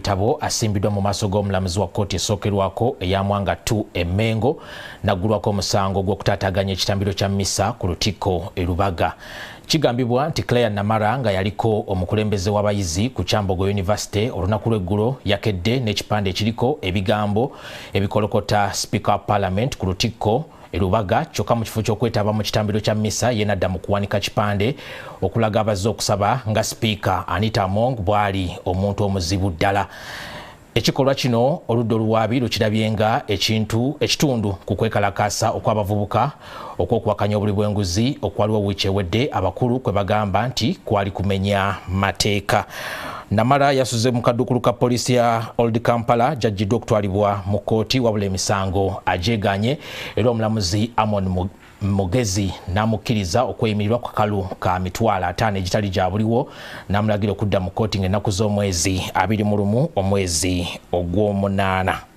Tabo asimbiddwa mu maaso g'omulamuzi wa kkooti esookerwako eya Mwanga 2 e Mmengo n'aggulwako omusango gw'okutaataaganya ekitambiro kya mmisa ku Lutikko e Lubaga. Kigambibwa nti Claire Namara nga yaliko omukulembeze w'abayizi ku Kyambogo University olunaku lw'eggulo yakedde n'ekipande ekiriko ebigambo ebikolokota Speaker wa Parliament ku Lutikko e Lubaga, kyokka mu kifo ky'okwetaba mu kitambiro kya mmisa ye nadda mu kuwanika kipande okulaga abazze okusaba nga Sipiika Anita Among bw'ali omuntu omuzibu ddala. Ekikolwa kino oludda oluwaabi lukirabye nga ekintu ekitundu ku kwekalakaasa okw'abavubuka okw'okuwakanya obuli bw'enguzi okwaliwo wiiki ewedde abakulu kwe bagamba nti kwali kumenya mateeka. Namara yasuze mu kaddukulu ka poliisi ya Old Kampala gy'ajjiddwa okutwalibwa mu kkooti wabula emisango agyeganye era omulamuzi Amon Mugezi n'amukkiriza okweyimirirwa ku kakalu ka 50,000 egitali gya buliwo n'amulagira okudda mu kkooti ng'ennaku z'omwezi 21 omwezi ogw'omunaana.